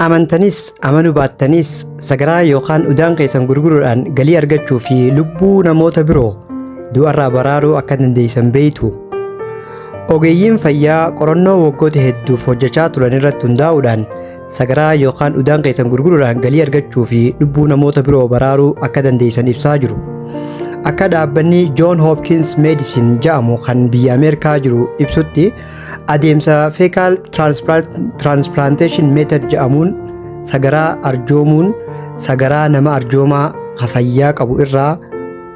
Amantanis amanuu baattanis sagaraa yookaan udaan keessan gurguruudhaan galii argachuu fi lubbuu namoota biroo du'arraa baraaruu akka dandeessan beeytu. Ogeeyyiin fayyaa qorannoo waggoota hedduuf hojjechaa turan irratti hundaa'uudhaan sagaraa yookaan udaan keessan gurguruudhaan galii argachuu fi lubbuu namoota biroo baraaruu akka dandeessan ibsaa jiru. Akka dhaabbanni John Hopkins Medicine jedhamu kan biyya Ameerikaa jiru ibsutti, adeemsa fecal transplantation method jedhamuun sagaraa arjoomuun, sagaraa nama arjoomaa fayyaa qabu irraa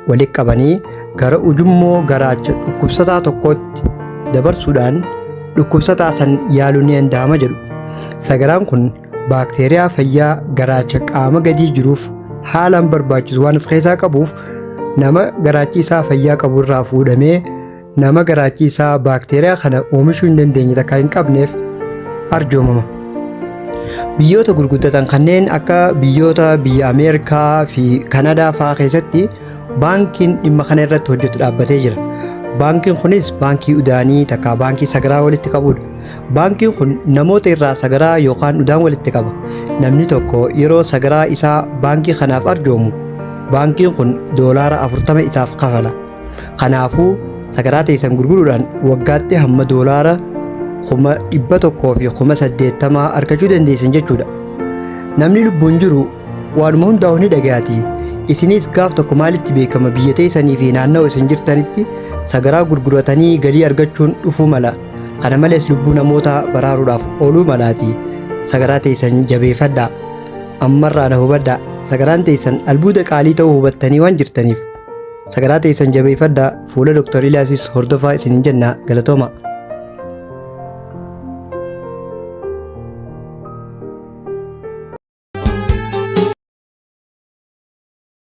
walitti qabanii gara ujummoo garaacha dhukkubsataa tokkootti dabarsuudhaan dhukkubsataa san yaaluun ni danda'ama jedhu. Sagaraan kun baakteeriyaa fayyaa garaacha qaama gadii jiruuf haalaan barbaachisu waan of keessaa qabuuf, nama garaachi isaa fayyaa qabu irraa fuudhamee nama garaachi isaa baakteeriyaa kana oomishuu hin dandeenye takka hin qabneef arjoomama. Biyyoota gurguddatan kanneen akka biyyoota biyya Ameerikaa fi Kanadaa fa'aa keessatti baankiin dhimma kana irratti hojjetu dhaabbatee jira. Baankiin kunis baankii udaanii takka baankii sagaraa walitti qabudha. Baankiin kun namoota irraa sagaraa yookaan udaan walitti qaba. Namni tokko yeroo sagaraa isaa baankii kanaaf arjoomu, baankiin kun $40 isaaf kafala. Kanaafuu sagaraa teessan gurguruudhaan waggaatti hamma $180,000 argachuu dandeessan jechuudha. Namni lubbuun jiru waanuma hundaa'u ni dhagayaati. Isinis gaaf tokko maalitti beekama, biyya teessanii fi naannoo isin jirtanitti sagaraa gurguratanii galii argachuun dhufuu mala. Kana malees lubbuu namoota baraaruudhaaf ooluu malaati. Sagaraa teessan jabeeffadhaa. Ammarraa na hubadhaa. Sagaraan teessan albuuda qaalii ta'uu hubattanii waan jirtaniif, sagaraa teessan jabeeffadhaa. Fuula Dr. Iliyaasis hordofaa isinin jenna. Galatooma.